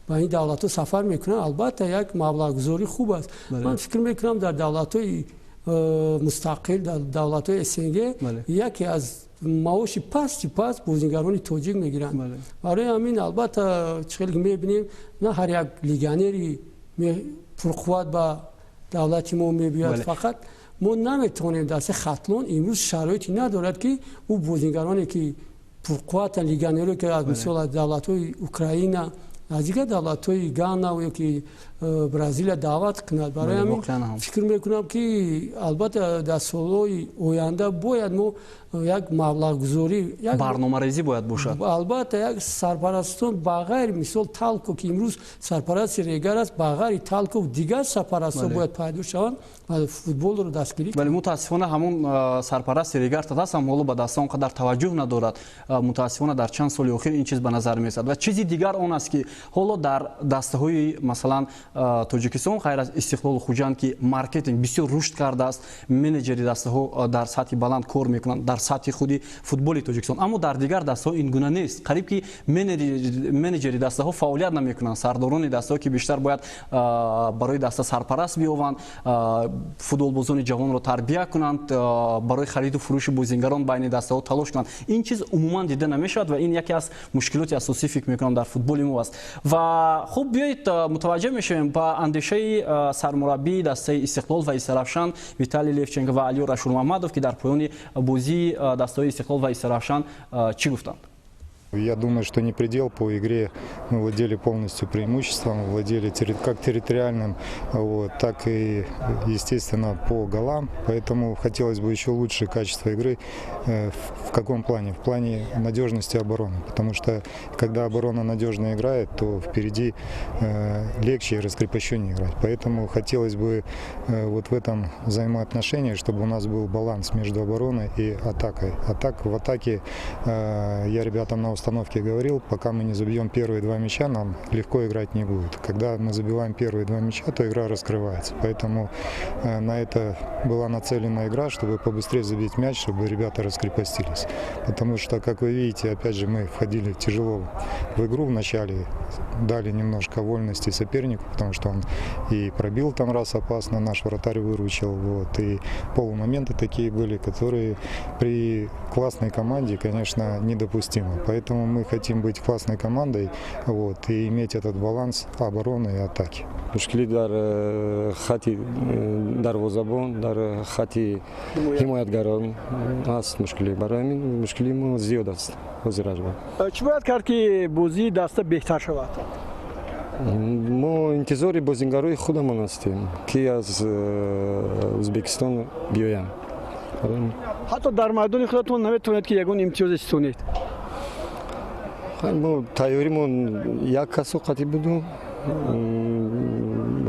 ба ин давлатҳо сафар мекунанд, албатта, як маблағгузорӣ хуб аст. Ман фикр мекунам, дар давлатҳои мустақил, дар давлатҳои СНГ яке аз маоши пасти паст бозингарони тоҷик мегиранд. Барои ҳамин, албатта, чӣ хеле мебинем, на ҳар як легионери пурқувват ба давлати мо мебиёяд. Фақат мо наметавонем, дастаи Хатлон имрӯз шароите надорад, ки ӯ бозингароне, ки пурқувватанд, легионеро, ки аз мисол аз давлатҳои Украина, аз дигар давлатҳои Гана ё ки Бразилия даъват кунад. Барои ҳамин фикр мекунам, ки албатта дар солҳои оянда бояд мо як маблағгузорӣ,
барномарезӣ бояд бошад.
Албатта, як сарпарастон ба ғайри мисол Талко, ки имрӯз сарпарасти Регар аст, ба ғайри Талко дигар сарпарастон бояд пайдо шаванд ва футболро дастгирӣ.
Вале мутаассифона ҳамон сарпарасти Регар ТадАЗ ҳам ҳоло ба даста он қадар таваҷҷӯҳ надорад. Мутаассифона, дар чанд соли охир ин чиз ба назар мерасад. Ва чизи дигар он аст, ки Ҳоло дар дастаҳои, масалан, Тоҷикистон, ғайр аз Истиқлолу Хуҷанд, ки маркетинг бисёр рушд кардааст, менеҷери дастаҳо дар сатҳи баланд кор мекунанд дар сатҳи худи футболи Тоҷикистон, аммо дар дигар дастаҳо ин гуна нест. Қариб ки менеҷери дастаҳо фаъолият намекунанд. Сардорони дастаҳо, ки бештар бояд барои даста сарпараст биёванд, футболбозони ҷавонро тарбия кунанд, барои хариду фурӯши бозингарон байни дастаҳо талош кунанд, ин чиз умуман дида намешавад ва ин яке аз мушкилоти асосӣ, фикр мекунам, дар футболи мо аст. Ва хуб, биёед, мутаваҷҷеҳ мешавем ба андешаи сармураббии дастаи Истиқлол ва Истаравшан Виталий Левченко ва Алиёр Ашурмаҳмадов, ки дар поёни бозии дастаҳои Истиқлол ва Истаравшан чӣ гуфтанд.
Я думаю, что не предел по игре. Мы владели полностью преимуществом, владели как территориальным, вот, так и, естественно, по голам. Поэтому хотелось бы еще лучшее качество игры. В каком плане? В плане надежности обороны. Потому что, когда оборона надежно играет, то впереди легче и раскрепощеннее играть. Поэтому хотелось бы вот в этом взаимоотношении, чтобы у нас был баланс между обороной и атакой. А так в атаке я ребятам на установке говорил: пока мы не забьем первые два мяча, нам легко играть не будет. Когда мы забиваем первые два мяча, то игра раскрывается. Поэтому на это была нацелена игра, чтобы побыстрее забить мяч, чтобы ребята раскрепостились. Потому что, как вы видите, опять же, мы входили тяжело в игру в начале, дали немножко вольности сопернику, потому что он и пробил там раз опасно, наш вратарь выручил, вот, и полумоменты такие были, которые при классной команде, конечно, недопустимы. Поэтому мы хотим быть классной командой, вот, и иметь этот баланс обороны и атаки.
Мушкилӣ дар хати дарвозабон, дар хати ҳимоятгарон аст мушкилӣ. Барои ҳамин мушкилии мо зиёд аст ҳозир ажба.
Чӣ бояд кард, ки бозии даста беҳтар шавад?
Мо интизори бозингарои худамон ҳастем, ки аз Ӯзбекистон биёянд.
Ҳатто дар майдони худатон наметавонед, ки ягон имтиёзе ситонед.
Мо тайёримон як касо қатӣ буду,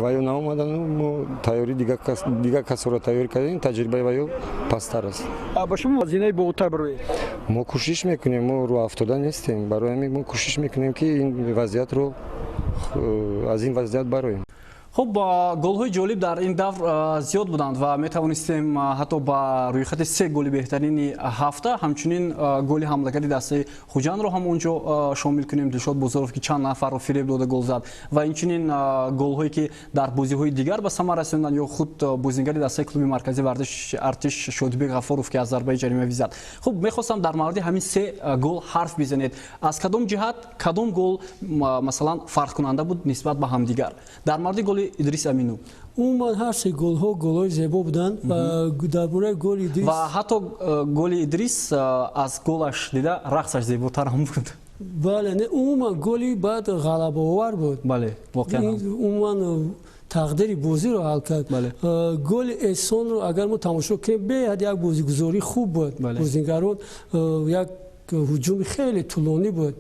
ваё наомадану мо тайёри дигар касоро тайёр кардем, таҷрибаи ваё пасттар аст.
Ба шумо зинаи болотар бароед.
Мо кӯшиш мекунем, мо рӯафтода нестем. Барои ҳамин мо кӯшиш мекунем, ки ин вазъиятро, аз ин вазъият бароем.
Хуб, голҳои ҷолиб дар ин давр зиёд буданд ва метавонистем ҳатто ба рӯйхати се голи беҳтарини ҳафта ҳамчунин голи ҳамлагари дастаи Хуҷандро ҳам он ҷо шомил кунем, Дилшод Бозоров, ки чанд нафарро фиреб дода гол зад, ва инчунин голҳое, ки дар бозиҳои дигар ба самар расонданд, ё худ бозингари дастаи клуби марказии варзиши Артиш Шодибек Ғафоров, ки аз зарбаи ҷаримавӣ зад. Хуб, мехостам дар мавриди ҳамин се гол ҳарф бизанед. Аз кадом ҷиҳат кадом гол, масалан, фарқкунанда буд нисбат ба ҳамдигар? Дар мавриди голи Идрис Амину.
Умуман, ҳар се голҳо голҳои зебо буданд. Дар бораи голи Идрис
Ва ҳатто голи Идрис аз голаш дида рақсаш зеботар ҳам буд.
Бале, не, умуман голи баъд ғалабаовар буд.
Бале, воқеан.
Умуман тақдири бозиро ҳал кард. Голи Эҳсонро агар мо тамошо кунем, беҳад як бозигузорӣ хуб буд. Бозингарон як ҳуҷуми хеле тӯлонӣ буд.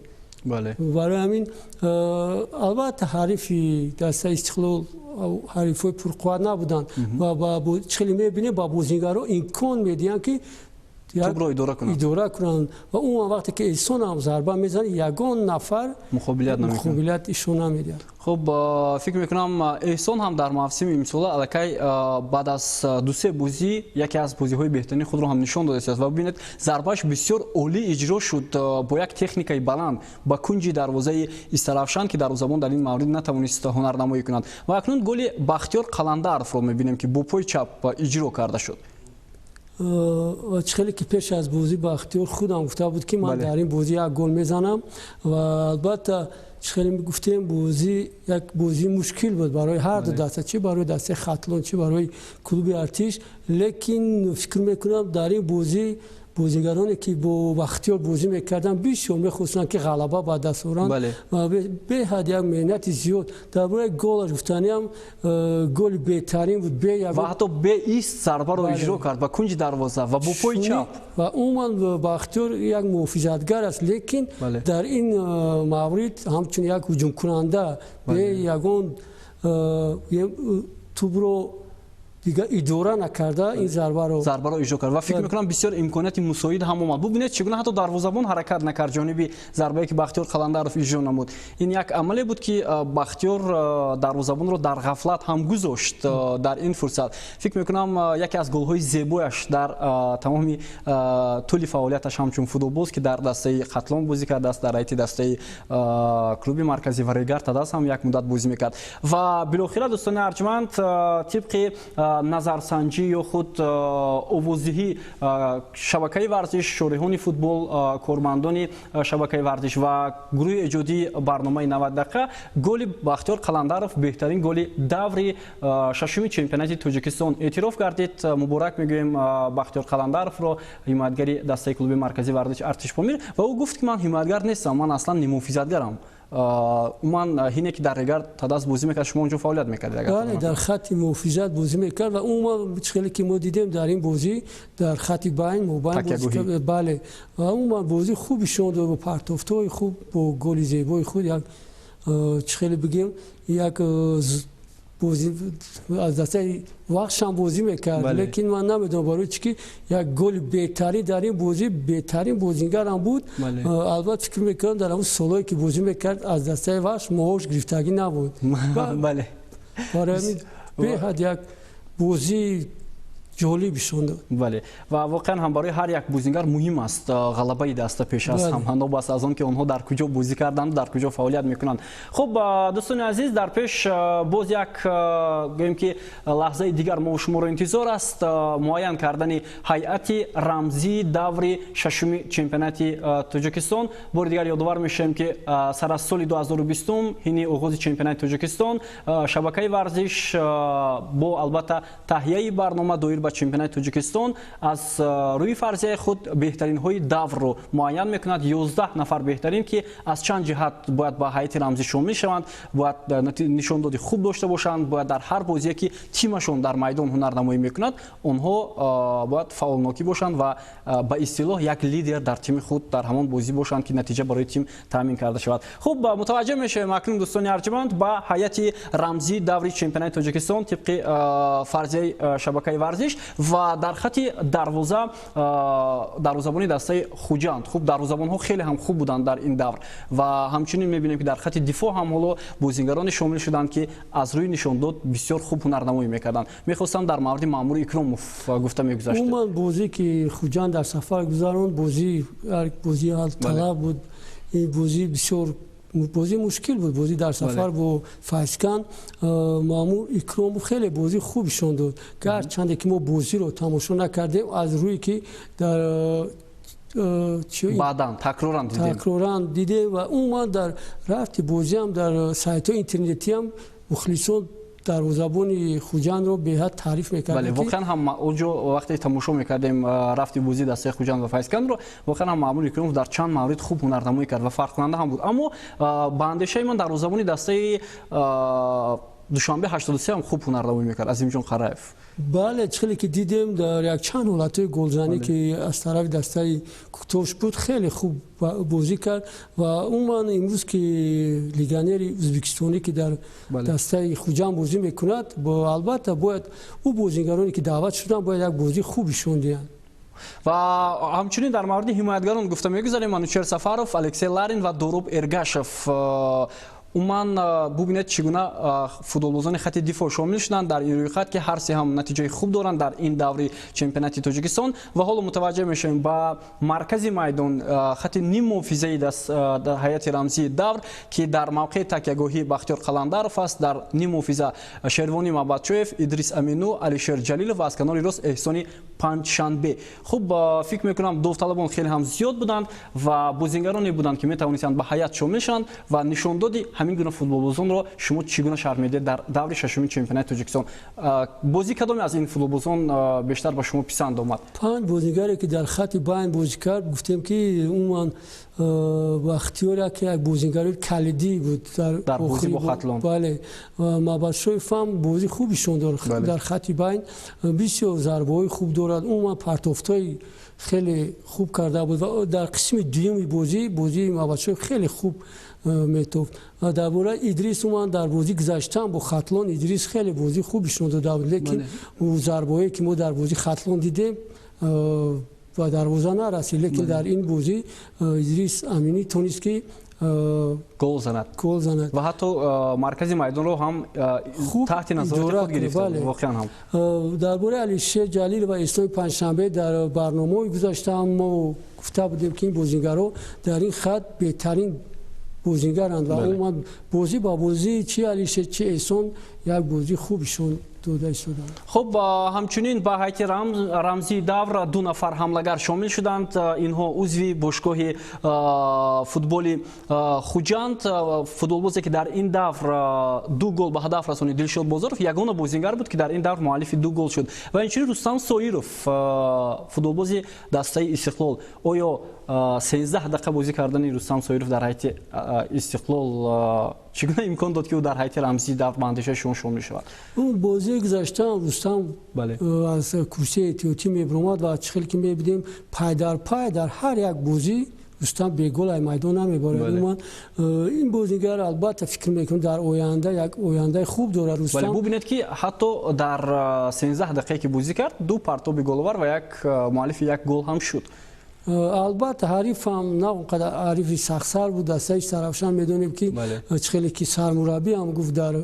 Барои ҳамин, албатта, ҳарифи дастаи Истиқлол ҳарифҳои пурқувват набуданд ва хеле мебинем, ба бозингаро имкон медиҳанд, ки
тӯбро идора кунанд.
Идора кунанд. Ва умуман вақте ки Эҳсон ҳам зарба мезанад, ягон нафар
муқобилият намекунад.
Муқобилият ишон намедиҳад.
Хуб, фикр мекунам, Эҳсон ҳам дар мавсими имсола аллакай баъд аз дусе бозӣ яке аз бозиҳои беҳтарини худро ҳам нишон додааст. Ва бибинед, зарбааш бисёр олӣ иҷро шуд, бо як техникаи баланд ба кунҷи дарвозаи Истаравшан, ки дарвозабон дар ин маврид натавонист ҳунарнамоӣ кунад. Ва акнун голи Бахтиёр Қаландаровро мебинем, ки бо пои чап иҷро карда шуд.
Ва чӣ хеле ки пеш аз бозӣ Бахтиёр худам гуфта буд, ки ман дар ин бозӣ як гол мезанам. Ва албатта, чӣ хеле гуфтем, бозӣ як бозии мушкил буд барои ҳар ду даста, чӣ барои дастаи Хатлон, чӣ барои клуби Артиш. Лекин фикр мекунам, дар ин бозӣ бозигароне, ки бо Бахтиёр бозӣ мекарданд, бисёр мехостанд, ки ғалаба ба даст оранд ва беҳад як меҳнати зиёд. Дар бораи голаш гуфтаниам, голи беҳтарин буд.
Ва ҳатто беист зарбаро иҷро кард ба кунҷи дарвоза ва бо пои чап.
Ва умуман Бахтиёр як муҳофизатгар аст, лекин дар ин маврид ҳамчун як ҳуҷумкунанда бе ягон тӯбро Дигар идора накарда ин зарбаро
иҷро кард ва фикр мекунам бисёр имконияти мусоид ҳам омад. Бубинед, чӣ гуна ҳатто дарвозабон ҳаракат накард ҷониби зарбае ки Бахтиёр Қаландаров иҷро намуд. Ин як амале буд, ки Бахтиёр дарвозабонро дар ғафлат ҳам гузошт дар ин фурсат. Фикр мекунам, яке аз голҳои зебояш дар тамоми тӯли фаъолияташ ҳамчун футболбоз, ки дар дастаи Хатлон бозӣ кардааст, дар ҳайати дастаи клуби марказӣ ва Регар Тадас ҳам як муддат бозӣ мекард. Ва билохира, дӯстони арҷманд, тибқи назарсанҷӣ ё худ овоздиҳӣ шабакаи варзиш, шореҳони футбол, кормандони шабакаи варзиш ва гурӯҳи эҷодии барномаи 90 дақиқа, голи Бахтиёр Қаландаров беҳтарин голи даври шашуми чемпионати Тоҷикистон эътироф гардид. Муборак мегӯем Бахтиёр Қаландаровро, ҳимоятгари дастаи клуби марказии варзиш Артиш Помир. Ва ӯ гуфт, ки ман ҳимоятгар нестам, ман аслан ниммуҳофизатгарам. Умуман, ҳине ки дар Регар Тадас бозӣ мекард, шумо онҷо фаъолият мекардед?
Бале, дар хатти муҳофизат бозӣ мекард ва умуман хеле ки мо дидем, дар ин бозӣ дар хатти байн мобайн, бале, ва умуман бозии хуб нишон дод бо партофтҳои хуб, бо голи зебои худ. Як чӣ хеле бигем, як бозӣ аз дастаи Вахшам бозӣ мекард, лекин ман намедонам барои чӣ ки як голи беҳтарин дар ин бозӣ, беҳтарин бозингарам буд. Албатта, фикр мекунам, дар ҳамон солҳое ки бозӣ мекард, аз дастаи Вахш маош гирифтагӣ набуд. Барои ҳамин беҳад як бозии ҷолиб нишон дод.
Бале, ва воқеан ҳам барои ҳар як бозингар муҳим аст ғалабаи даста пеш аз ҳам, новобаста аз он ки онҳо дар куҷо бозӣ карданд, дар куҷо фаъолият мекунанд. Хуб, дӯстони азиз, дар пеш боз як, гӯем ки, лаҳзаи дигар мо шуморо интизор аст: муайян кардани ҳайати рамзии даври шашуми чемпионати Тоҷикистон. Бори дигар ёдовар мешавем, ки сар аз соли 2020, ҳини оғози чемпионати Тоҷикистон, шабакаи варзиш бо, албатта, таҳияи барнома доир ба чемпионати Тоҷикистон аз рӯи фарзияи худ беҳтаринҳои даврро муайян мекунад. 11 нафар беҳтарин, ки аз чанд ҷиҳат бояд ба ҳайати рамзӣ шомил шаванд: бояд нишондоди хуб дошта бошанд, бояд дар ҳар бозие ки тимашон дар майдон ҳунарнамоӣ мекунад, онҳо бояд фаъолнокӣ бошанд ва ба истилоҳ як лидер дар тими худ дар ҳамон бозӣ бошанд, ки натиҷа барои тим таъмин карда шавад. Хуб, мутаваҷҷеҳ мешавем акнун, дӯстони арҷманд, ба ҳайати рамзии даври чемпионати Тоҷикистон тибқи фарзияи шабакаи варзиш. Ва дар хати дарвоза дарвозабони дастаи Хуҷанд. Хуб, дарвозабонҳо хеле ҳам хуб буданд дар ин давр. Ва ҳамчунин мебинем, ки дар хати дифоъ ҳам ҳоло бозингароне шомил шуданд, ки аз рӯи нишондод бисёр хуб ҳунарнамоӣ мекарданд. Мехостам дар мавриди Маъмур Икромов гуфта мегузаштед.
Умуман, бозӣ ки Хуҷанд дар сафар гузаронд, бозии ҳалталаб буд. Ин бозӣ бисёр бозии мушкил буд, бозӣ дар сафар бо Файзканд. Маъмур Икромов хеле бозии хуб нишон дод, гарчанде ки мо бозиро тамошо накардем, аз рӯе ки дар
баъдан такроран дидем.
Такроран дидем ва умуман дар рафти бозиам дар сайтҳои интернетиам мухлисон дарвозабони Хуҷандро беҳад таъриф мекарданд.
Бале, воқеан ҳам онҷо вақте тамошо мекардем рафти бозии дастаи Хуҷанд ва Файзкандро, воқеан ҳам Маъмур Икромов дар чанд маврид хуб ҳунарнамоӣ кард ва фарқкунанда ҳам буд. Аммо ба андешаи ман, дарвозабони дастаи Душанбе 83 ҳам хуб ҳунарнамоӣ мекард, Азимҷон Қараев.
Бале, хеле ки дидем, дар якчанд ҳолатҳои голзанӣ, ки аз тарафи дастаи Кӯктош буд, хеле хуб бозӣ кард. Ва умуман имрӯз ки легионери ӯзбекистонӣ, ки дар дастаи Хуҷанд бозӣ мекунад, албатта, бояд ӯ бозигароне ки даъват шуданд, бояд як бозии хуб нишон диҳанд.
Ва ҳамчунин дар мавриди ҳимоятгарон гуфта мегузарем: Манучер Сафаров, Алексей Ларин ва Доруб Эргашев. Умуман, бубинед, чӣ гуна футболбозони хати дифоъ шомил шуданд дар ин рӯйхат, ки ҳар се ҳам натиҷаи хуб доранд дар ин даври чемпионати Тоҷикистон. Ва ҳоло мутаваҷҷеҳ мешавем ба маркази майдон, хати ниммуҳофизаи ҳайати рамзии давр, ки дар мавқеи такягоҳӣ Бахтиёр Қаландаров аст, дар ниммуҳофиза Шервонӣ Мабадчоев, Идрис Амину, Алишер Ҷалилов ва аз канори рост Эҳсони Панҷшанбе. Хуб, фикр мекунам, довталабон хеле ҳам зиёд буданд ва бозингароне буданд, ки метавонистанд ба ҳайат шомил шаванд. Ва нишондоди ҳамин гуна футболбозонро шумо чӣ гуна шарҳ медиҳед дар даври шашуми чемпионати Тоҷикистон? Бозӣ кадоме аз ин футболбозон бештар ба шумо писанд омад?
Панҷ бозигаре ки дар хати байн бозӣ кард, гуфтем ки умуман Бахтиёр яке як бозигари калидӣ буд.
Дар бозӣ бо Хатлон.
Бале, Мабадшоев ҳам бозии хуб нишон дод дар хати байн, бисёр зарбаҳои хуб дорад, умуман партофтҳои хеле хуб карда буд ва дар қисми дуюми бозӣ бозии Мабадшоев хеле хуб метофт. Дар бораи Идрис уман дар бозӣ гузаштан бо Хатлон Идрис хеле бозии хуб нишон дода буд, лекин ӯ зарбое ки мо дар бозии Хатлон дидем ба дарвоза нарасид, лекин дар ин бозӣ Идрис Аминӣ тонист ки
гол занад ва ҳатто маркази майдонро ҳам таҳти назорати худ гирифт. Воқеан ҳам
дар бораи Алишер Ҷалил ва Исломи Панҷшанбе дар барномаҳои гузашта мо гуфта будем ки ин бозигарҳо дар ин хат беҳтарин бозигаранд ва умуман бозӣ ба бозӣ чи Алишер чи Эҳсон як бозии хуб нишон дода истоданд.
Хуб, ҳамчунин ба ҳайати рамзии давр ду нафар ҳамлагар шомил шуданд. Инҳо узви бошгоҳи футболи Хуҷанд. Футболбозе ки дар ин давр ду гол ба ҳадаф расонид Дилшод Бозоров ягона бозингар буд ки дар ин давр муаллифи ду гол шуд. Ва инчунин Рустам Соиров, футболбози дастаи Истиқлол. Оё 13 дақиқа бозӣ кардани Рустам Соиров дар ҳайати Истиқлол чӣ гуна имкон дод ки ӯ дар ҳайати рамзии давр ба андешаи шумо шомил шавад?
Он бозии гузашта Рустам аз курсии эҳтиётӣ мебиромад ва чӣ хел ки мебидем пай дар пай дар ҳар як бозӣ Рустам бегол ай майдон намебарад. Умуман ин бозингар албатта фикр мекунам дар оянда як ояндаи хуб дорад Рустам.
Бубинед ки ҳатто дар 13 дақиқае ки бозӣ кард ду партоби головар ва як муаллифи як гол ҳам шуд.
Албатта ҳарифам на он қадар ҳарифи сахтсар буд, дастаи Сарафшан медонем ки чӣ хеле ки сармураббӣ ҳам гуфт дар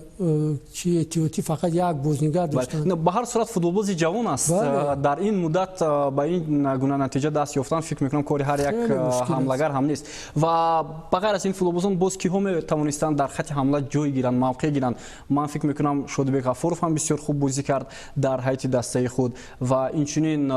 чи эҳтиётӣ фақат як бозингар доштанд.
Ба ҳар сурат футболбози ҷавон аст. Дар ин муддат ба ин гуна натиҷа даст ёфтан фикр мекунам кори ҳар як ҳамлагар ҳам нест. Ва ба ғайр аз ин футболбозон боз киҳо метавонистанд дар хати ҳамла ҷой гиранд, мавқеъ гиранд? Ман фикр мекунам Шодибек Ғафуров ҳам бисёр хуб бозӣ кард дар ҳайати дастаи худ ва инчунин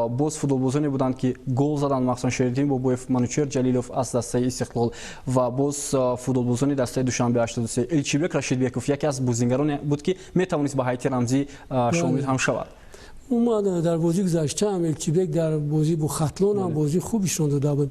боз футболбозоне буданд ки гол заданд, махсусан Шериддин Бобоев, Манучер Ҷалилов аз дастаи Истиқлол ва боз футболбозони дастаи Душанбе 83 Элчибек Рашидбеков яке аз бозингароне буд ки метавонист ба ҳайати рамзӣ шомил ҳам шавад.
Умуман дар бозии гузашта ҳам Элчибек дар бозӣ бо Хатлон ҳам бозии хуб нишон дода буд.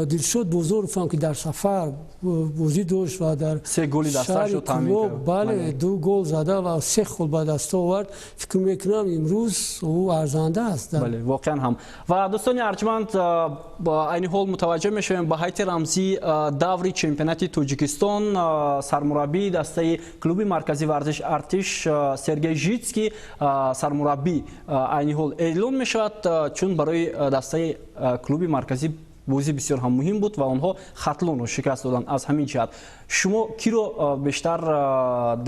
Дилшод Бозоров ҳам ки дар сафар бозӣ дошт ва дар
се голи дасташро таъмин кард.
Бале, ду гол зада ва се хол ба даст овард. Фикр мекунам имрӯз ӯ арзанда аст.
Бале, воқеан ҳам. Ва дӯстони арҷманд, айни ҳол мутаваҷҷеҳ мешавем ба ҳайати рамзии даври чемпионати Тоҷикистон. Сармураббии дастаи клуби марказии варзиш Артиш Сергей Житский сармураббӣ айни ҳол эълон мешавад, чун барои дастаи клуби марказӣ бозӣ бисёр ҳам муҳим буд ва онҳо Хатлонро шикаст доданд. Аз ҳамин ҷиҳат шумо киро бештар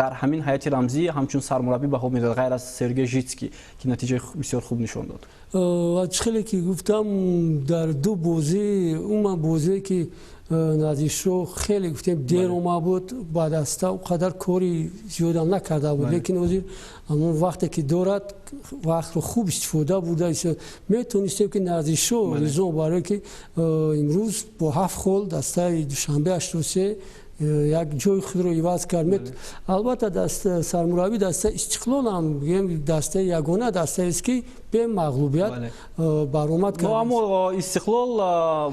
дар ҳамин ҳайати рамзӣ ҳамчун сармураббӣ баҳо медодед ғайр аз Сергей Житский ки натиҷаи бисёр хуб нишон дод?
Ва чӣ хеле ки гуфтам дар ду бозӣ, умуман бозие ки Назиршоҳ хеле гуфтем дер омад буд ба даста, он қадар кори зиёдам накарда буд, лекин ҳозир ҳамон вақте ки дорад вақтро хуб истифода бурда метавонистем ки Назиршоҳ Ризон, барое ки имрӯз бо 7 хол дастаи Душанбе 83 як ҷои худро иваз кард. Албатта сармураббии дастаи Истиқлол ҳам бигӯем дастаи ягона дастаест ки бемағлубият баромад кард.
Аммо Истиқлол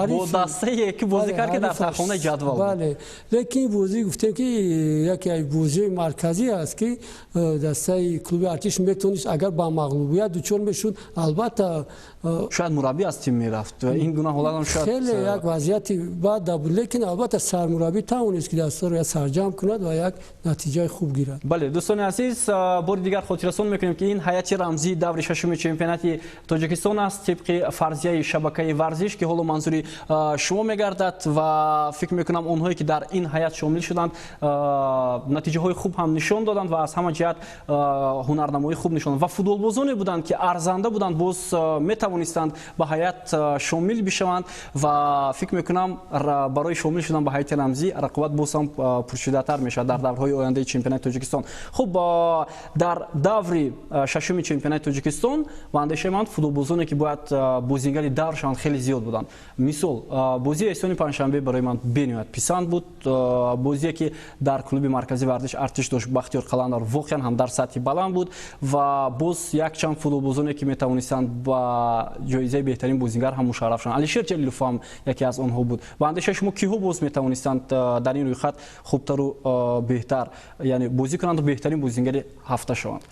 бо дастае ки бозӣ кард ки дар сархонаи ҷадвал буд.
Бале, лекин бозӣ гуфтем ки яке аз бозиҳои марказӣ аст ки дастаи клуби Артиш метавонист агар ба мағлубият дучор мешуд, албатта
шояд мураббӣ аз тим мерафт. Ин гуна ҳолат ҳам шояд
хеле як вазъияти бад буд, лекин албатта сармураббӣ тавонист ки дастаро сарҷамъ кунад ва як натиҷаи хуб гирад.
Бале, дӯстони азиз, бори дигар хотиррасон мекунем ки ин ҳайати рамзии даври шашуми чемпионати Тоҷикистон аст тибқи фарзияи шабакаи варзиш ки ҳоло манзури шумо мегардад ва фикр мекунам онҳое ки дар ин ҳайат шомил шуданд натиҷаҳои хуб ҳам нишон доданд ва аз ҳама ҷиҳат ҳунарнамоии хуб нишон доданд ва футболбозоне буданд ки арзанда буданд, боз метавонистанд ба ҳайат шомил бишаванд ва фикр мекунам барои шомил шудан ба ҳайати рамзӣ рақобат боз ҳам пуршиддаттар мешавад дар даврҳои ояндаи чемпионати Тоҷикистон. Хуб, дар даври шашуми чемпионати Тоҷикистон ба андешаи ман футболбозоне ки бояд бозингари давр шаванд хеле зиёд буданд. Мисол, бозии Эҳсони Панҷшанбе барои ман бениҳоят писанд буд. Бозие ки дар клуби марказии варзиш Артиш дошт Бахтиёр Қаландар воқеан ҳам дар сатҳи баланд буд ва боз якчанд футболбозоне ки метавонистанд ба ҷоизаи беҳтарин бозингар ҳам мушарраф шаванд. Алишер Ҷалилов ҳам яке аз онҳо буд. Ба андешаи шумо киҳо боз метавонистанд дар ин рӯйхат хубтару беҳтар, яъне бозӣ кунанд ва беҳтарин бозингари ҳафта шаванд?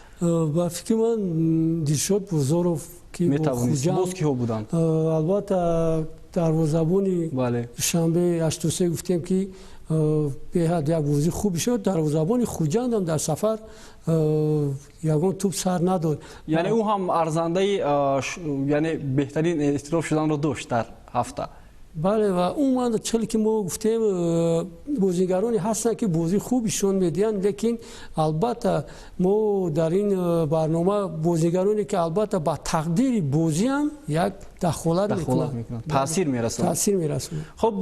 Ба фикри ман Дилшод Бозоров ки
метавонист. Боз киҳо буданд?
Албатта Дарвозабони Душанбе 83 гуфтем, ки беҳад як бозӣ хуб шуд. Дарвозабони Хуҷандам дар сафар ягон тӯб сар надод.
Яъне ӯ ҳам арзандаи, яъне беҳтарин эътироф шуданро дошт дар ҳафта.
Бале, ва умуман чиле ки мо гуфтем, бозигароне ҳастанд, ки бозии хуб ишон медиҳанд, лекин албатта мо дар ин барнома бозигароне, ки албатта ба тақдири бозиам як дахолат
мекунанд, таъсир мерасонанд.
Таъсир мерасонанд.
Хуб,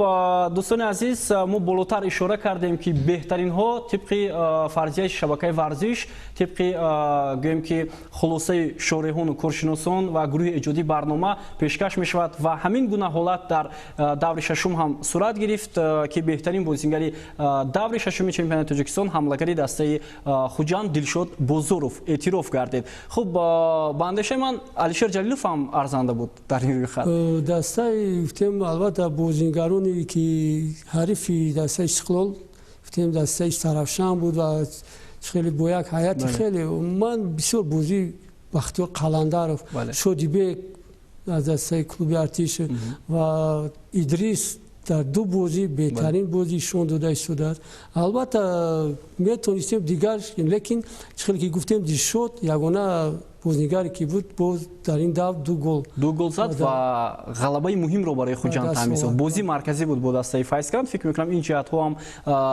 дӯстони азиз, мо болотар ишора кардем, ки беҳтаринҳо тибқи фарзияи шабакаи варзиш, тибқи гӯем ки хулосаи шореҳону коршиносон ва гурӯҳи эҷодии барнома пешкаш мешавад ва ҳамин гуна ҳолат дар даври шашум ҳам сурат гирифт, ки беҳтарин бозингари даври шашуми чемпионати Тоҷикистон ҳамлагари дастаи Хуҷанд Дилшод Бозоров эътироф гардид. Хуб, ба андешаи ман, Алишер Ҷалилов ҳам арзанда буд дар ин рӯйхат.
Дастаи гуфтем, албатта, бозингароне, ки ҳарифи дастаи Истиқлол, гуфтем, дастаи Истаравшан буд ва хеле бо як ҳайати хеле ман бисёр бозии Бахтиёр Қаландаров, Шодибек аз дастаи клуби Артиш ва Идрис дар ду бозӣ беҳтарин бозӣ ишон дода истодааст. Албатта, метонистем дигар, лекин хеле ки гуфтем, Дилшод ягона бозигаре ки буд, боз дар ин давр ду гол.
Ду гол зад ва ғалабаи муҳимро барои Хуҷанд таъмин сохт. Бозии марказӣ буд бо дастаи Файзканд. Фикр мекунам, ин ҷиҳатҳо ҳам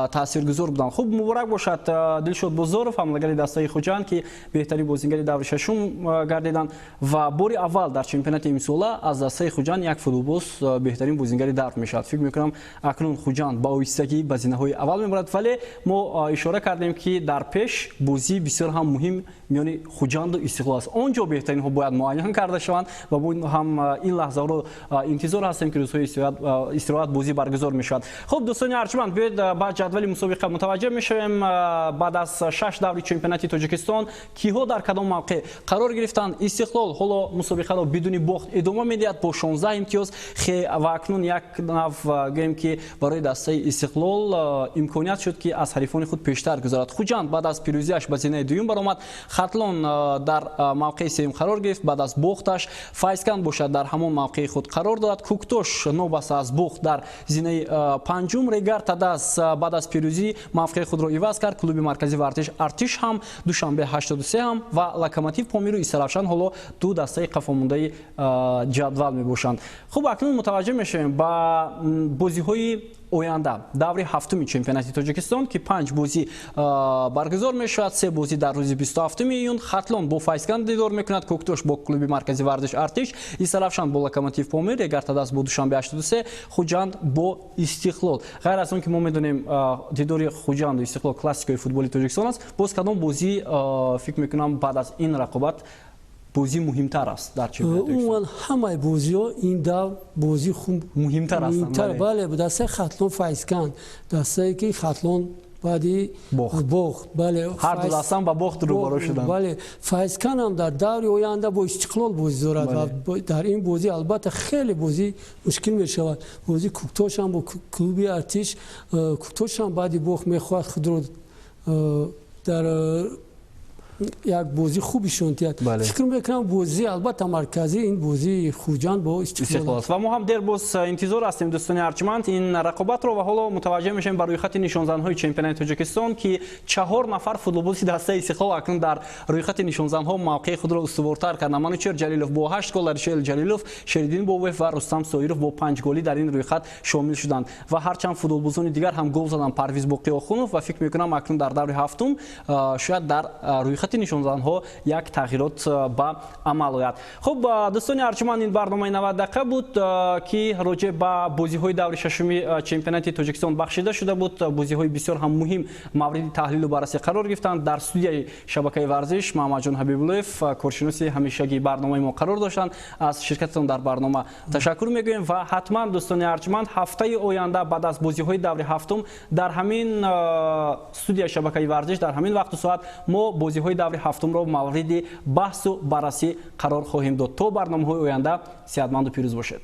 таъсиргузор буданд. Хуб, муборак бошад Дилшод Бозоров, ҳамлагари дастаи Хуҷанд, ки беҳтарин бозингари даври шашум гардиданд ва бори аввал дар чемпионати имсола аз дастаи Хуҷанд як футболбоз беҳтарин бозингари давр мешавад. Фикр мекунам, акнун Хуҷанд ба оҳистагӣ ба зинаҳои аввал мебарад, вале мо ишора кардем, ки дар пеш бозии бисёр ҳам муҳим миёни Хуҷанду Истиқлол аст. Он ҷо беҳтаринҳо бояд муайян карда шаванд ва мо ҳам ин лаҳзаро интизор ҳастем, ки рӯзҳои истироҳат бозӣ баргузор мешавад. Хуб, дӯстони арҷманд, биёед ба ҷадвали мусобиқа мутаваҷҷеҳ мешавем. Баъд аз шаш даври чемпионати Тоҷикистон киҳо дар кадом мавқеъ қарор гирифтанд? Истиқлол ҳоло мусобиқаро бидуни бохт идома медиҳад бо 16 имтиёз ва акнун як нав гӯем, ки барои дастаи Истиқлол имконият шуд, ки аз ҳарифони худ пештар гузарад. Хуҷанд баъд аз пирӯзиаш ба зинаи дуюм баромад. Хатлон дар мавқеи сеюм қарор гирифт баъд аз бохташ. Файзканд бошад, дар ҳамон мавқеи худ қарор дорад. Куктош новбаста аз бохт дар зинаи панҷум. Регар Тадас баъд аз пирӯзӣ мавқеи худро иваз кард. Клуби марказии варзиш Артиш ҳам, Душанбе 83 ҳам ва Локомотив Помиру Истаравшан ҳоло ду дастаи қафомондаи ҷадвал мебошанд. Хуб, акнун мутаваҷҷеҳ мешавем ба бозиҳои оянда даври ҳафтуми чемпионати Тоҷикистон, ки панҷ бозӣ баргузор мешавад. Се бозӣ дар рӯзи 27 июн: Хатлон бо Файзканд дидор мекунад, Кӯктош бо клуби маркази варзиш Артиш, Истаравшан бо Локомотив Помир, Регар-ТадАЗ бо Душанбе 83, Хуҷанд бо Истиқлол. Ғайр аз он ки мо медонем, дидори Хуҷанду Истиқлол классикаи футболи Тоҷикистон аст, боз кадом бозӣ, фикр мекунам, баъд аз ин рақобат бозӣ муҳимтар аст дар чемпионати?
Умуман, ҳамаи бозиҳо ин давр бозӣ хуб
муҳимтар ҳастанд.
Бале, дастаи Хатлон, Файзканд, дастае ки Хатлон баъди бохт, бале.
Ҳар ду дастам ба бохт рӯбарӯ шуданд.
Бале, Файзканд ҳам дар даври оянда бо Истиқлол бозӣ дорад ва дар ин бозӣ албатта хеле бозӣ мушкил мешавад. Бозии Кӯктош ҳам бо клуби Артиш. Кӯктош ҳам баъди бохт мехоҳад худро дар як бозии хуб ишон диҳад. Фикр мекунам, бозии албатта марказӣ ин бозии Хуҷанд бо
Истиқлол аст ва мо ҳам дер боз интизор ҳастем, дӯстони арҷманд, ин рақобатро. Ва ҳоло мутаваҷҷеҳ мешавем ба рӯйхати нишонзанҳои чемпионати Тоҷикистон, ки чаҳор нафар футболбози дастаи Истиқлол акнун дар рӯйхати нишонзанҳо мавқеи худро устувортар карданд. Манучер Ҷалилов бо ҳашт гол, Алишер Ҷалилов, Шериддин Бобоев ва Рустам Соиров бо панҷ голӣ дар ин рӯйхат шомил шуданд ва ҳарчанд футболбозони дигар ҳам гол заданд, Парвиз Боқиохунов, ва фикр мекунам, акнун дар даври ҳафтум шояд дар рӯйхати нишонзанҳо як тағйирот ба амал ояд. Хуб, дӯстони арҷманд, ин барномаи 90 дақиқа буд, ки роҷеъ ба бозиҳои даври шашуми чемпионати Тоҷикистон бахшида шуда буд. Бозиҳои бисёр ҳам муҳим мавриди таҳлилу баррасӣ қарор гирифтанд. Дар студияи шабакаи варзиш Маҳамадҷон Ҳабибуллоев, коршиноси ҳамешагии барномаи мо, қарор доштанд. Аз ширкататон дар барнома ташаккур мегӯем ва ҳатман, дӯстони арҷманд, ҳафтаи оянда баъд аз бозиҳои даври ҳафтум дар ҳамин студияи шабакаи варзиш, дар ҳамин вақту соат мо бозиҳои даври ҳафтумро мавриди баҳсу баррасӣ қарор хоҳем дод. То барномаҳои оянда сеҳатманду пирӯз бошед.